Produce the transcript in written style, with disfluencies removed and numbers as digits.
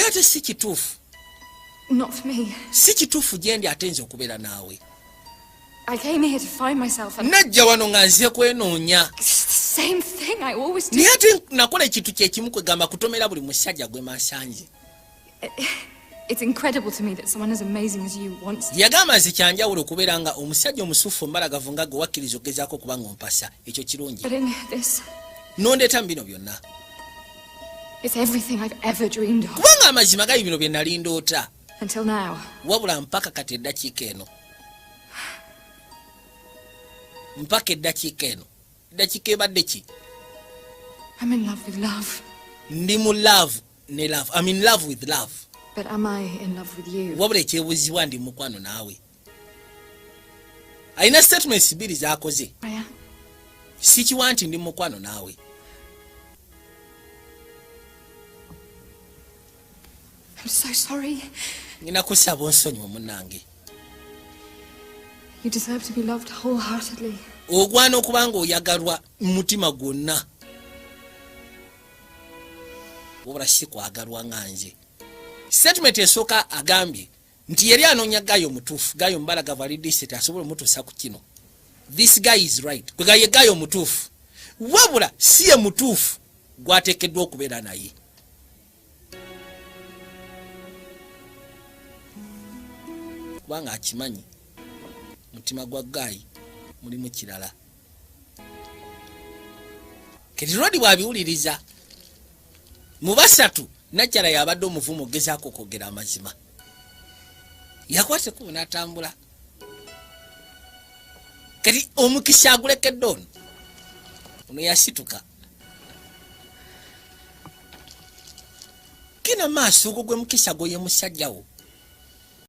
Naye ate si kituufu. Not for me. Si kituufu gye ndi ate nze okubeera naawe. I came here to find myself and Najja wano nga nzize kwenoonya. It's the same thing I always do. Naye ate nakola ekintu kyekimu, kwegamba kutomera buli musajja gwe masanze. It's incredible to me that someone as amazing as you wants Yagamba nze kyanjawulo okubeera nga omusajja omusufu omubalagavu nga gwe wakkiriza okugezaako okuba nga ompasa. Ekyo kirungi. But in this, Nondeeta mu bino byonna. it's everything I've ever dreamed of. Kubanga amazima gali bino bye nali ndoota. Until now. Wabula mpaka kati eddakiika eno, mpaka eddakiika eno, eddakiika ebadde ki? I'm in love with love. Ndi mu love ne love. I'm in love with love. But am I in love with you? Wabula ekyebuuzibwa, ndi mukwano naawe? Alina statements bbiri zakoze. I am. Sikiwa nti ndi mukwano naawe. I'm so sorry. Ngina kusaba onsonyiwe, munnange. You deserve to be loved wholeheartedly. Ogwana okuba nga oyagalwa mu mutima gwonna, wabula si kwagalwa nga nze. Statement esooka agambye nti yali anoonya guy omutuufu, guy omubalagavu, ali decent, asobola omutuusa ku kino. This guy is right, kwega ye guy omutuufu, wabula si ye mutuufu gwateekeddwa okubeera naye. Kubanga akimanyi mutima gwa guy mulimu kirala. Kati Rodi bw'abiwuliriza mu basatu, nakyala yabadde omuvumu ogezaako okwogera amazima. Yakwata ekkubo n'atambula. Kati omukisa agulekedde ono. Ono yasituka genda maaso. Ogwo gwe mukisa gwe, ye musajjawo.